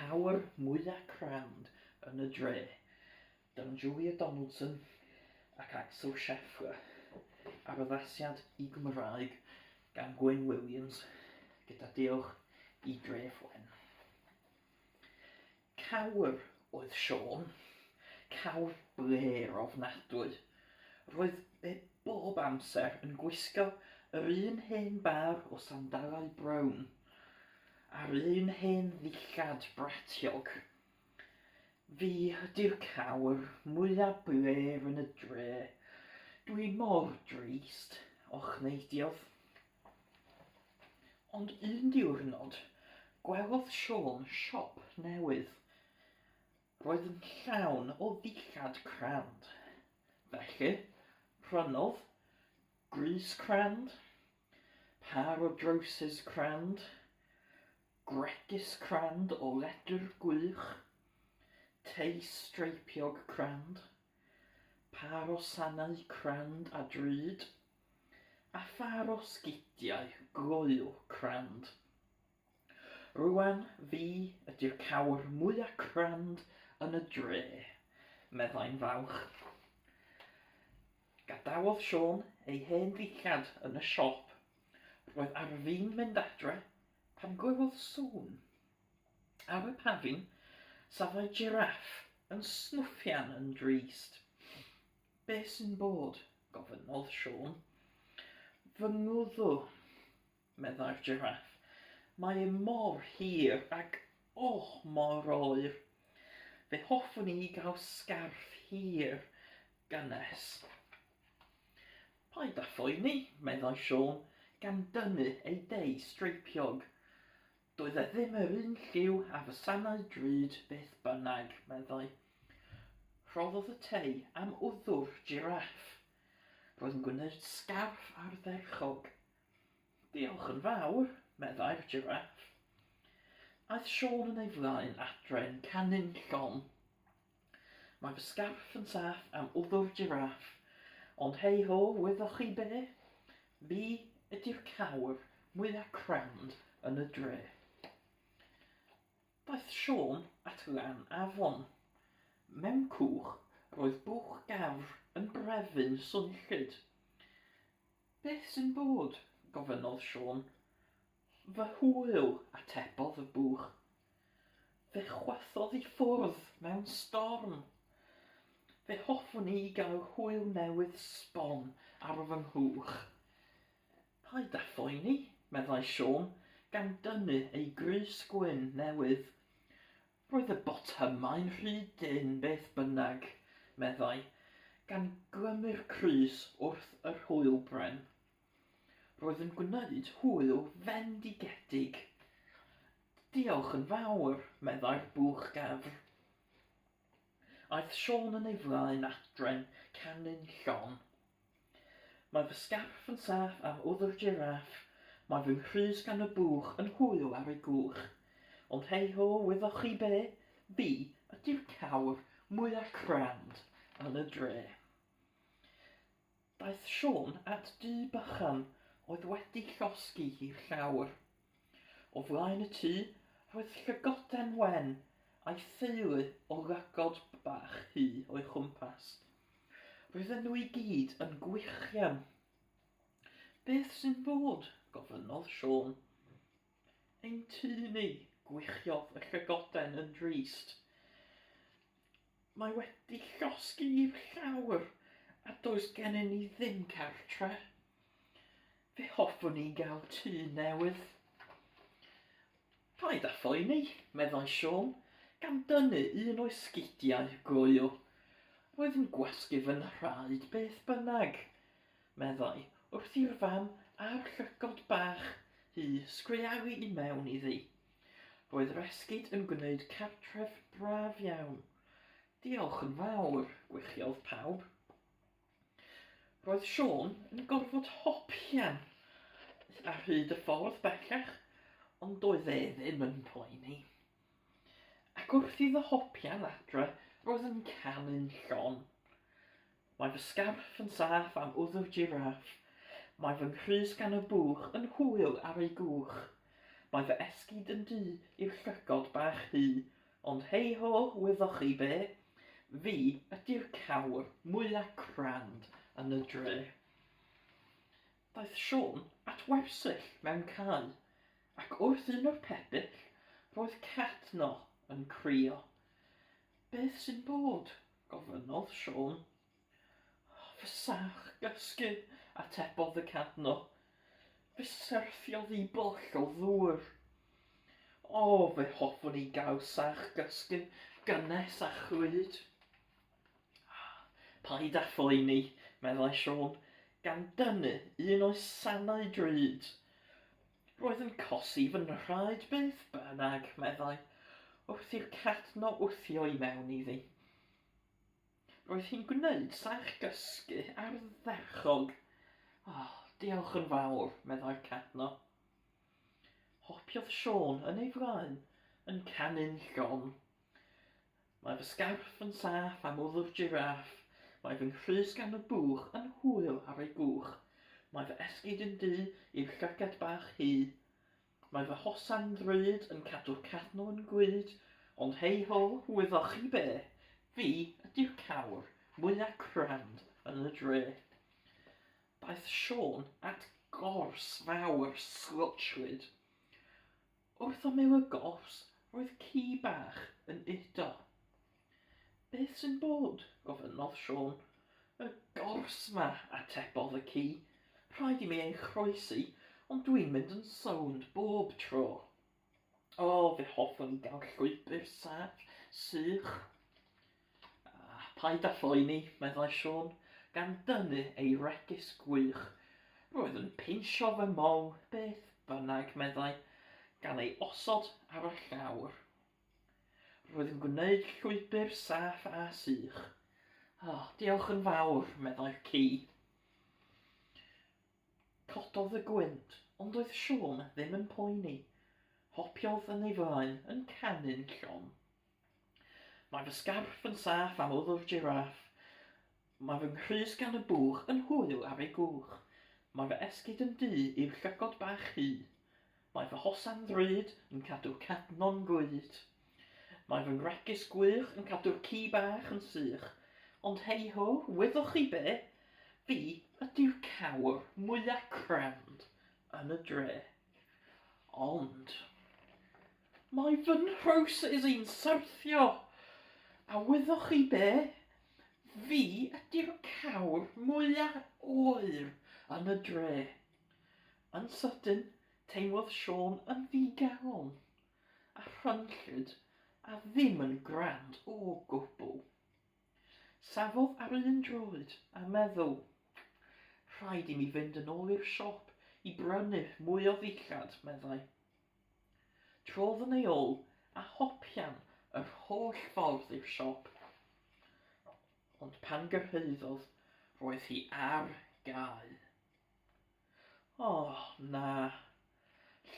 Cawr Mwya Crand yn y Dre gan Julia Donaldson ac Axel Scheffler ar addasiad i Gymraeg gan Gwyn Williams gyda diolch i Dref Wen. Cawr oedd Siôn. Cawr blêr ofnadwy. Roedd e bob amser yn gwisgo yr un hen bâr o sandalau brown a'r un hen ddillad bratiog. Fi ydi'r cawr mwya blêr yn y dre. Dwi mor drist, ochneidiodd. Ond un diwrnod, gwelodd Siôn siop newydd. Roedd yn llawn o ddillad crand. Felly, prynodd grys crand, pâr o drowsus crand, gwregys crand o ledr gwych, tei streipiog crand, pâr o sanau crand a drud, A phâr o sgidiau gloyw crand. Rwan, fi ydi'r cawr mwya crand yn y dre, meddai'n falch. Gadawodd Siôn ei hen ddillad yn y siop. Roedd ar fin mynd adre pan glywodd sŵn. Ar y pafin, safai jiráff yn snwffian yn drist. Be sy'n bod? gofynnodd Siôn. Fy ngwddw, meddai'r jiráff. Mae e mor hir ac, o, mor oer. Fe hoffwn i gael sgarff hir, gynnes. Paid â phoeni, meddai Siôn, gan dynnu ei dei streipiog. Doedd e ddim yr un lliw â fy sanau drud beth bynnag, meddai. Rhoddodd y tei am wddw'r jiráff. Roedd yn gwneud sgarff ardderchog. Diolch yn fawr, meddai'r jiráff. Aeth Siôn yn ei flaen adre'n canu'n llon. Mae fy sgarff yn saff am wddw'r jiráff, ond hei ho, wyddoch chi be? Fi ydi'r cawr mwya crand yn y dre. Daeth Siôn at lan afon. Mewn cwch roedd bwch gafr yn brefu'n swnllyd. Beth sy'n bod? gofynnodd Siôn. Fy hwyl, atebodd y bwch. Fe chwythodd i ffwrdd mewn storm. Fe hoffwn i gael hwyl newydd sbon ar fy nghwch. Paid â phoeni, meddai Siôn, gan dynnu ei grys gwyn newydd. Roedd y botymau'n rhy dynn beth bynnag, meddai, gan glymu'r crys wrth yr hwylbren. Roedd yn gwneud hwyl fendigedig. Diolch yn fawr, meddai'r bwch gafr. Aeth Siôn yn ei flaen adre'n canu'n llon. Mae fy sgarff yn saff am wddf jiráff, mae fy nghrys gan y bwch yn hwyl ar ei gwch. Ond hei ho, wyddoch chi be? Fi ydi'r cawr mwya crand yn y dre. Daeth Siôn at dŷ bychan oedd wedi llosgi i'r llawr. O flaen y tŷ roedd llygoden wen a'i theulu o lygod bach hu o'i chwmpas. Roedden nhw i gyd yn gwichian. Beth sy'n bod? gofynnodd Siôn. Ein tŷ ni, gwichiodd y llygoden yn drist. Mae wedi llosgi i'r llawr a does gennyn ni ddim cartre. Fe hoffwn i gael tŷ newydd. Paid â phoeni, meddai Siôn, gan dynnu un o'i sgidiau gloyw. Roedd yn gwasgu fy nhraed beth bynnag, meddai, wrth i'r fam a'r llygod bach hu sgrialu i mewn iddi. Roedd yr esgid yn gwneud cartref braf iawn. Diolch yn fawr, gwichiodd pawb. Roedd Siôn yn gorfod hopian ar hyd y ffordd bellach, ond doedd e ddim yn poeni. Ac wrth iddo hopian adre, roedd yn canu'n llon. Mae fy sgarff yn saff am wddf jiráff. Mae fy nghrys gan y bwch yn hwyl ar ei gwch. Mae fy esgid yn du i'r llygod bach hu. hei ho, wyddoch chi be? Fi ydi'r cawr mwya crand yn y dre. Daeth Siôn at wersyll mewn cae, ac wrth un o'r pebyll roedd cadno yn crio. Beth sy'n bod? gofynnodd Siôn. Fy sach gysgu, atebodd y cadno. Fe syrthiodd i bwll o ddŵr. O, fe hoffwn i gael sach gysgu gynnes a chlyd. Paid â phoeni, meddai Siôn, gan dynnu un o'i sanau drud. Roedd yn cosi fy nhraed beth bynnag, meddai, wrth i'r cadno wthio i mewn iddi. Roedd hi'n gwneud sach gysgu ardderchog. O, diolch yn fawr, meddai'r cadno. Hopiodd Siôn yn ei flaen, yn canu'n llon. Mae fy sgarff yn saff am wddf jiráff, mae fy nghrys gan y bwch yn hwyl ar ei gwch, mae fy esgid yn du i'r llygad bach hu, mae fy hosan ddrud yn cadw'r cadno yn gwyd, ond hei ho, wyddoch chi be, fi ydi'r cawr mwya crand yn y dre. Daeth Siôn at gors fawr slwtshwyd. Wrth ymyl y gors roedd ci bach yn udo. Beth sy'n bod? gofynnodd Siôn. Y gors 'ma, atebodd y ci. Rhaid i mi ei chroesi, ond dwi'n mynd yn sownd bob tro. O, fe hoffwn i gael llwybr saff, sych. Ah, paid â phoeni, meddai Siôn, gan dynnu ei wregys gwych. Roedd yn pinsio fy mol, beth bynnag, meddai, gan ei osod ar y llawr. Roedd yn gwneud llwybr saff a sych. Oh, diolch yn fawr, meddai'r ci. Cododd y gwynt, ond doedd Siôn ddim yn poeni. Hopiodd yn ei flaen yn canu'n llon. Mae fy sgarff yn saff am wddf jiráff. Mae fy nghrys gan y bwch yn hwyl ar ei gwch. Mae fy esgid yn du i'r llygod bach hu. Mae fy hosan ddrud yn cadw'r cadno'n glyd. Mae fy ngwregys gwych yn cadw'r ci bach yn sych. Ond hei ho, wyddoch chi be? Fi ydi'r cawr mwya crand yn y dre. Ond... Mae fy nhrowsus i'n syrthio! A wyddoch chi be? Fi ydi'r cawr mwya oer yn y dre. Yn sydyn, teimlodd Siôn yn ddigalon a rhynllyd a ddim yn grand o gwbl. Safodd ar un droed a meddwl, Rhaid i mi fynd yn ôl i'r siop i brynu mwy o ddillad, meddai. Trodd yn ei ôl a hopian yr holl ffordd i'r siop. Ond pan gyrhaeddodd, roedd hi ar gau. O, na,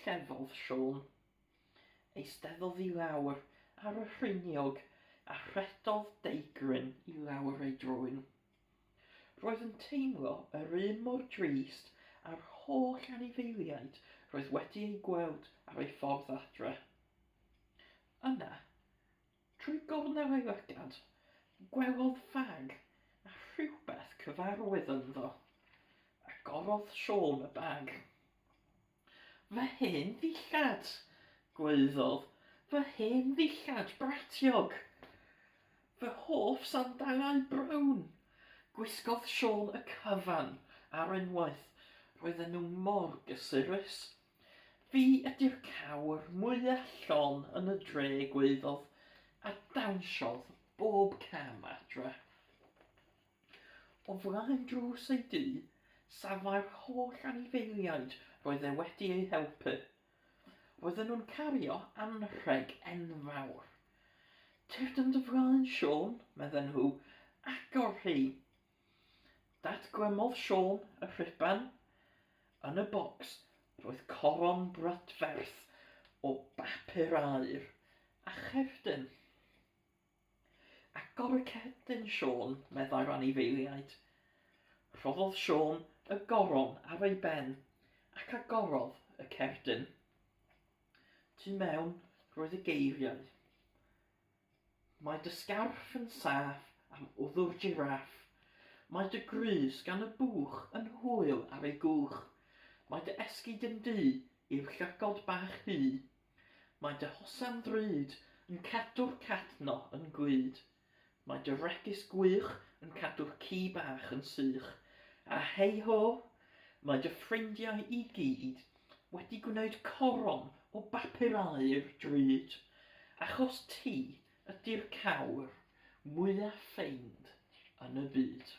llefodd Siôn. Eisteddodd i lawr ar y rheiniog a rhedodd deigryn i lawr ei drwyn. Roedd yn teimlo yr un mor drist â'r holl anifeiliaid roedd wedi eu gweld ar ei ffordd adre. Yna, trwy gornel ei lygad, gwelodd fag a rhywbeth cyfarwydd ynddo. Agorodd Siôn y bag. Fy hen ddillad! gwaeddodd. Fy hen ddillad bratiog! Fy hoff sandalau brown! Gwisgodd Siôn y cyfan ar unwaith. Roedden nhw mor gysurus. Fi ydi'r cawr mwya llon yn y dre, gwaeddodd, a dawnsiodd bob cam adre. O flaen drws ei dŷ, safai'r holl anifeiliaid roedd e wedi eu helpu. Roedden nhw'n cario anrheg enfawr. Tyrd yn dy flaen, Siôn, medden nhw, agor hi. Datglymodd Siôn y rhuban. Yn y bocs roedd coron brydferth o bapur aur a cherdyn. Agor y cerdyn, Siôn, meddai'r anifeiliaid. Rhoddodd Siôn y goron ar ei ben ac agorodd y cerdyn. Tu mewn roedd y geiriau. Mae dy sgarff yn saff am wddw'r jiráff. Mae dy grys gan y bwch yn hwyl ar ei gwch. Mae dy esgid yn du i'r llygod bach hu. Mae dy hosan ddrud yn cadw'r cadno yn gwyd. Mae dy wregys gwych yn cadw'r ci bach yn sych. A hei ho! Mae dy ffrindiau i gyd wedi gwneud coron o bapur aur drud, achos ti ydi'r cawr mwya ffeind yn y byd.